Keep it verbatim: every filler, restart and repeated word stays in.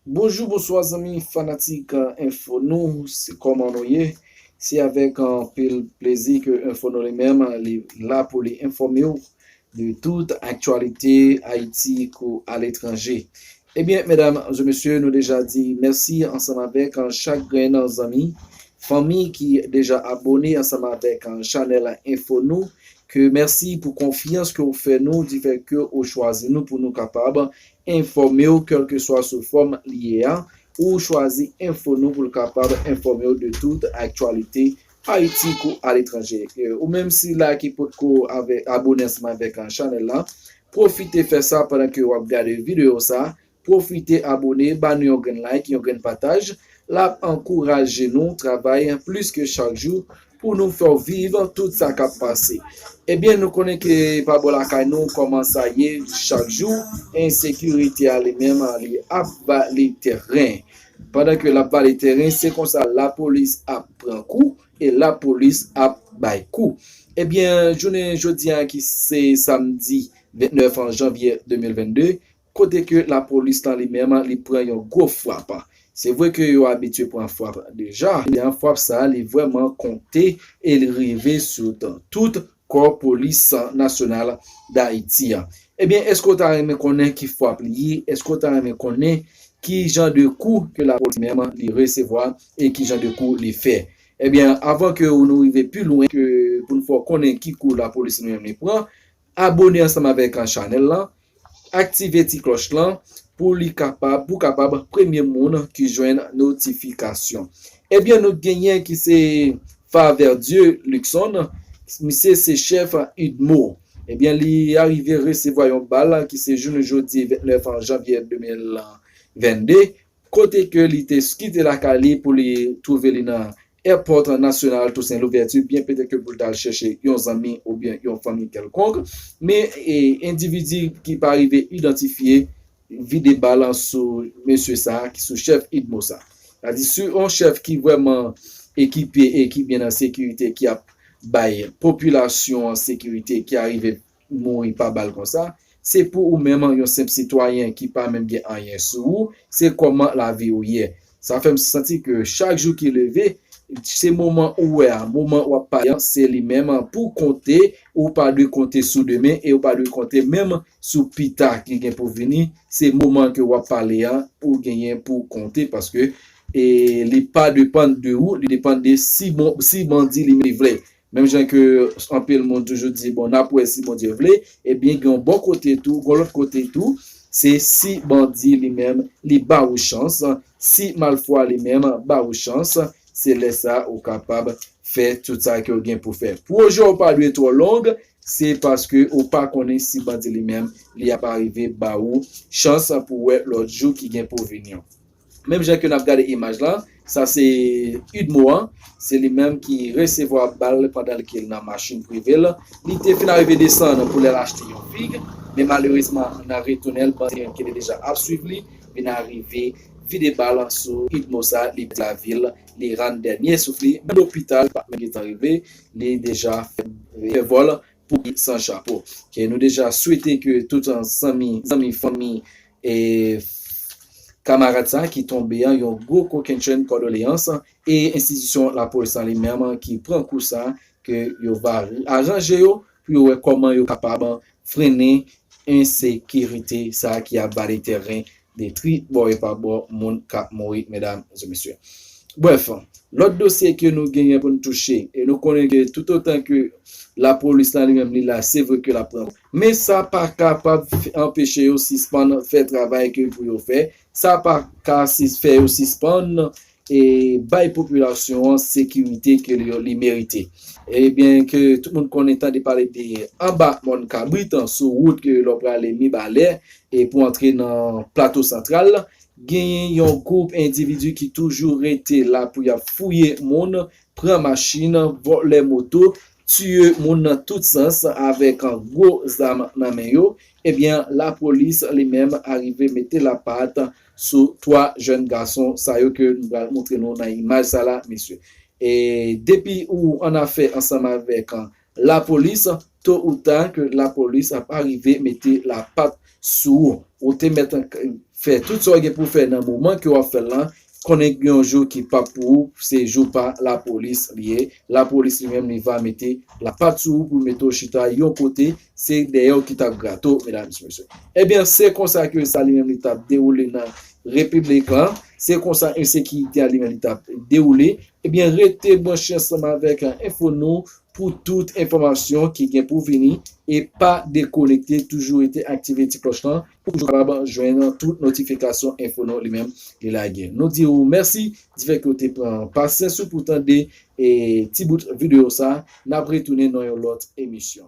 Bonjou, bonswa zanmi fanatik Enfo Nou, se kòman nou ye? Se avèk anpil plezi ke Enfo Nou li menm li la pou li enfòme w de tout aktyalite Ayiti kou aletranje. Ebyen, medam e mesye, nou deja di mèsi ansanm avèk chak grenn zanmi, fanmi ki deja abòne ansanm avèk chanèl Enfo Nou, ke mèsi pou konfyans ke w fè nou, di fè ke w chwazi nou pou nou kapab enfòme w, kèlkeswa sou fòm li ye a, ou chwazi Enfo Nou pou l kapab enfòme w de tout aktyalite Ayiti kou aletranje. E, ou menm sila ki potko avè, abòne ansanm avèk chanèl la, pwofite fè sa pandan ke w ap gade videyo sa. Pwofite abòne, ba nou yon grenn like, yon grenn pataj. L ap ankouraje nou travay plis ke chak jou pou nou fè w viv tout sa k ap pase. Ebyen, nou konnen ke pa bò lakay nou, kòman sa ye chak jou, ensekirite a li menm, li ap vale tèren. Pandan ke l ap vale tèren, se konsa lapolis ap pran kou e lapolis ap bay kou. Ebyen, jounen jodi a ki se samdi vennèf janvye de mil vennde, kote ke lapolis lan li menm, li pran yon gwo frap. Se vre ke yo abitye pran frap deja, men frap sa, li vrèman konte e li rive sou t-, tout kò polis nasyonal Dayiti a. Ebyen, èske w ta renmen konnen ki frap li ye? Èske w ta renmen konnen ki jan de kou ke lapolis menm li resevwa e ki jan de kou li fè? Ebyen, avan ke nou rive pi lwen ke pou n fè w konnen ki kou lapolis li menm li pran, abòne ansanm avèk chanèl lan, aktive ti klòch lan pou li kapab, pou kapab premye moun ki jwenn notifikasyon. Ebyen, nou genyen ki se Faverdieu Luckson, misye se chèf UDMO. Ebyen, li arive resevwa yon bal ki se jounen jodi vennèf janvye de mil vennde, kote ke li te kite lakay li pou li twouve li nan èpòt nasyonal Toussaint Louverture, byen petèt ke pou l t al chèche yon zanmi oubyen yon fanmi kèlkonk. Men, e, endividi ki pa rive idantifye vide bal sou mesye sa a, ki sou chèf UDMO sa. Sa di, si yon chèf ki vrèman ekipe e ki byen nan sekirite, ki ap bay popilasyon an sekirite, ki arive mouri pa bal konsa, se pou ou menm yon senp sitwayen ki pa menm gen anyen sou ou, se kòman lavi ou ye. Sa fè m santi ke chak jou ki leve, se moman ou wè a, moman w ap pale an, se li menm pou konte, ou pa dwe konte sou demen e ou pa dwe konte menm sou pita ki gen pou vini, se moman ke w ap pale an, ou genyen pou konte, paske, e, li pa depann de ou, li depann de si bon, si bandi li menm li vle. Menm jan ke anpil moun toujou di, bon, n ap wè si Bondye vle, ebyen, gen yon bò kote tou, gen lòt kote tou, se si bandi li menm, li ba ou chans, si malfwa li menm ba ou chans, se lè sa ou kapab fè tout sa ke w gen pou fè. Pwojè w pa dwe twò long, se paske ou pa konnen si bandi li menm, li ap arive ba ou chans pou wè lòt jou ki gen pou vini an. Menm jan ke n ap gade imaj lan, sa se UDMO an, se li menm ki resevwa bal pandan ke l nan machin prive l. Li te fin arive desann pou l al achte yon fig, men malerezman, nan retounen l, bandi ki te deja ap swiv li, vin arive vide bal sou UDMO sa, li pèdi lavi l, li rann dènye souf li, menm lopital, li pa menm gentan rive, li deja fè, fè vòl pou li san chapo. Ke nou deja swete ke tout zanmi, zanmi, fanmi, e kamarad sa ki tonbe an, yon gwo kokennchenn kondoleyans, e enstitisyon lapolis lan li menm ki pran kou sa, ke yo va aranje yo pou yo wè kòman yo kapab frennen ensekirite sa ki ap vale tèren, detwi bò e pa bò, moun k ap mouri, medam e mesye. Brèf, lòt dosye ke nou genyen pou n touche, e nou konnen ke toutotan ke lapolis lan li menm li la, se vre ke l ap pran kou. Men sa pa kapab f-, anpeche yo sispann fè travay ke pou yo fè. Sa pa ka sis-, fè yo sispann e bay popilasyon an sekirite ke li, li merite. Ebyen, ke tout moun konnen tande pale de anba Mòn Kabrit, sou wout ke lè w prale Mibalè, e pou antre nan Plato Santral, genyen yon gwoup endividi ki toujou rete la pou y ap fouye moun, pran machin, vòlè moto, tiye moun nan tout sans avèk gwo zam nan men yo. Ebyen, lapolis li menm arive mete lapat sou twa jèn gason sa yo ke nou pral montre nou nan imaj sa la, mesye. E depi ou an afè ansanm avèk lapolis, to ou ta ke lapolis ap arive mete lapat sou ou. Ou te mèt fè tout sa w gen pou w fè nan moman ke w ap fè l lan, konnen gen yon jou ki p ap pou ou, se jou pa lapolis li ye. Lapolis li menm li va mete lapat sou ou pou mete w chita yon kote, se dèyè w ki t ap grate w, medam e mesye. Ebyen, se konsa ke sa li menm li t ap dewoule nan repiblik lan, se konsa ensekirite a li menm li t ap dewoule. Ebyen, rete branche ansanm avèk Enfo Nou pou tout enfòmasyon ki gen pou vini e pa dekonekte, toujou rete aktive ti klòch lan pou toujou kapab jwenn tout notifikasyon Enfo Nou li menm li lage. Nou di ou mèsi difèt ke w te pran pasyans ou pou tande e ti bout videyo sa. N ap retounen nan yon lòt emisyon.